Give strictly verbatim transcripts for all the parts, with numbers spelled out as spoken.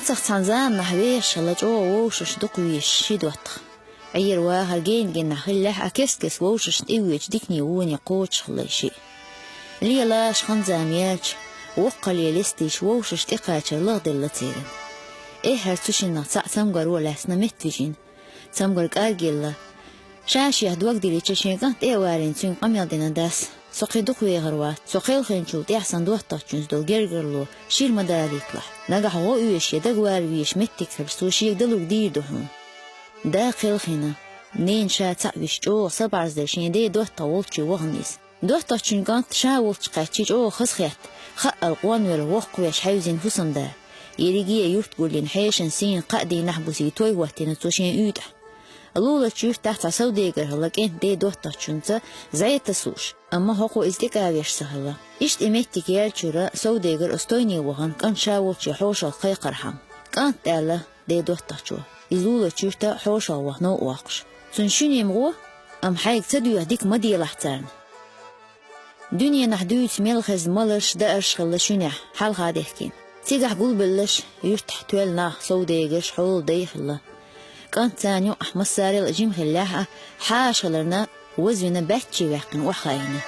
Цхьан заманахь вехаш хилла чӀогӀа вовшашца дукха везаш ши доттагӀа. Ӏер-вахар гена-геннахь хиллехь а, кест-кеста вовшашна тӀеоьцуш дикане, воне кхочуш хилла шиъ. Лелаш хан-зама яьлча, воккхале лестийча, вовшашна тӀекхачар лагӀделла церан. Эххар цу шиннах цхьаъ цамгаро лаьцна метта вижина. Цамгар кӀаргъелла. Ша шех дог диллича, шен кӀант тӀе а валийна, цуьнга къамел дина дас: «Со кхин дукха вехар вац. Со кхелхинчул тӀаьхьа сан доттагӀчуьнца долу гергарло шира ма далийталахь. Нагахь гӀо оьшуш я дагавала везаш меттиг хилча, цо шега далург дийр ду хьуна». Да кхелхина. Ненан ша цхьаъ висча, чӀогӀа са бӀарзделла шен ден доттагӀа волчу вахана иза. ДоттагӀчун кӀант ша волчу кхаьчча, чӀогӀа хазахетта, хаъал къонвелла, воккхавеш хьаьвзина хӀусамда. Ерриге а юрт гулйина, хьешан сийна кхаа дийнахь бусий той хӀоттийна цо шен уьйтӀахь. Лулачу юьртахь цхьа совдегар хилла кӀентан ден доттагӀчуьнца зӀе тасуш, амма хӀокхо иза тӀекӀа веш ца хилла. Иштта и меттиг яьллачуьра совдегар оцу тойне вахана, кӀант ша волчу хьошалгӀа кхайкхархьама. «КӀант», — аьлла ден доттагӀчо, иза лулачу юьрта хьошалгӀа ваха новкъа воккхуш. «Цуьнан ши нема гӀо, амма хьайга ца доьху, дика ма делахь царна». Дуьненахь дуьйцу мел хезна маларш, даарш хилла шуьнехь, хьалха дехкина. Цигахь гулбелларш юьртахь тоьлла нах, совдегарш, хьолан дай хилла. КӀант царна юкъахь массарел а жима хиллехь а, хьаша хиларна, вазвина, баьчча ваьккхина охьахаийна.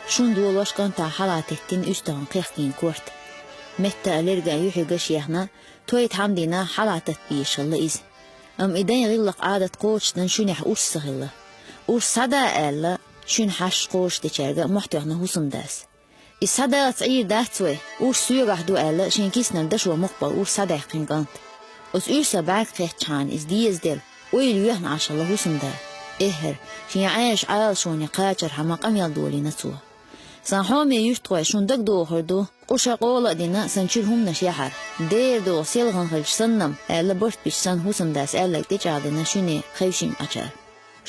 Шун долош кӀантана хьалатеттина уьстагӀан кхехкийна корта. Метта а, лерга а юьхьиг гаш яьхна, той тхьамдина хьалататта безаш хилла иза. Амма и дайн гӀиллакх-Ӏадат кхочушдан шуьнехь урс ца хилла. Урс схьада аьлла, шуьнан хьашташ кхочушдечаьрга мохь тоьхна хӀусамдас. «Иза схьадалац Ӏийр дац вай, урс соьгахь ду», — аьлла, шен киснара дашо мукъабала урс схьадаьккхина кӀанта. Оцу урсан бӀаьрг кхеттачхьана иза дезаделла, ойла йоьхна Ӏаш хилла хӀусамда. Эххар, шен Ӏаьржачу Ӏалашоне кхачархьама, къамел долийна цо. «Сан хьоме юьртахой, шуна дагадогӀур ду, къуша къола а дина, сан чуьра хӀуманаш яхьара. Дера догӀу селхана хилча санна-м», — аьлла, барт бича санна хӀусамдас аьлларг тӀечӀагӀдина шуьне хевшина Ӏачара.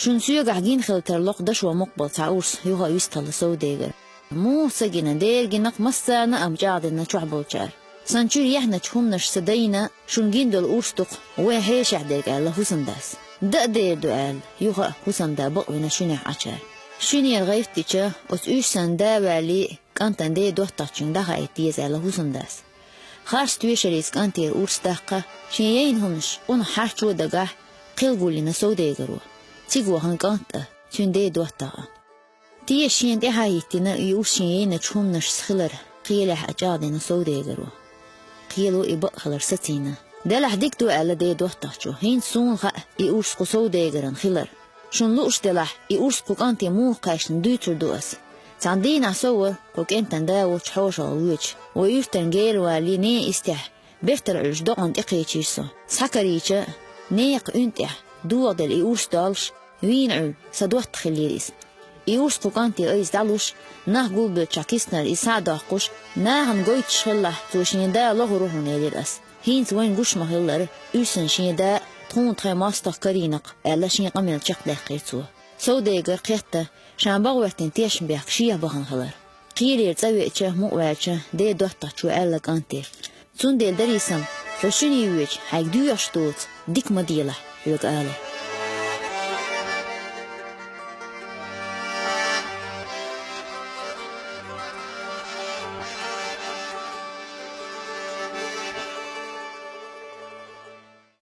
«Шуна соьгахь гина хила тарло-кх дашо мукъабала цхьа урс», — юха а вистхилла совдегар. «Муха ца гина, дера гина-кх массарна а», — амма чӀагӀдина чохь болчара. «Сан чуьра яьхначу хӀуманашца дайна, шуна гина долу урс ду-кх вайн хьешехь дерг», — аьлла хӀусамдас. «Дан а дера ду», — аьлла, юха а хӀусамда бакъвина шуьнехь Ӏачара. Шуьнера гӀайттича, оцу уьш санна да валлий, кӀантан ден доттагӀчуьнга дӀахаийта деза аьлла хӀусамдас. Харц тоьшаллица кӀантера урс даккха, шен яйна хӀуманаш къунах хьарчо а дагахь, кхел гулйина совдегаро. Цига вахана кӀант а, цуьнан ден доттагӀа а. Теша шена тӀаьхьа хӀиттина, и урс шен яйначу хӀуманашца хилар кхелехь а чӀагӀдина совдегаро. Кхело и бакъ хилар сацийна. «Делахь дика ду», — аьлла ден доттагӀчо. «ХӀинца суна хаьа и урс кху совдегаран хилар. Шуна лууш делахь, и урс кху кӀанте муха кхаьчна дуьйцур ду ас. Цхьана дийнахь со вара кху кӀентан да волчу хьошалгӀа воьдуш. Вай уьртана герга валлий, ненан истехь бертара Ӏуьллуш докъана тӀекхечийра со. Схьакарийча, некха уьнтӀехь догӀаделла и урс доллуш, вийна Ӏуьллу, сан доттагӀа хиллера иза. И урс кху кӀанте айса дӀалуш, нах гулбеллачохь киснара иза схьа а доккхуш, нахана гойтуш хилалахь, цо шен да лохур ву хьуна, элира ас. ХӀинца вайна гуш ма-хиллара, уьш санна шен да тхуна тхайн мостагӀа карийна-кх», — аьлла, шен къамел чекхдаккхийра цо. Совдегар кхетта, ша бакъветтина тешнабехк шех бахана хилар. Кхелера цӀа веача, мукъаваьлча, ден доттагӀчо аьлла кӀанте: «Цундела, Дариса-м, хьо шуьне воьдуш, хьайга доьхуш доцу дика ма делахь хьоьга ала».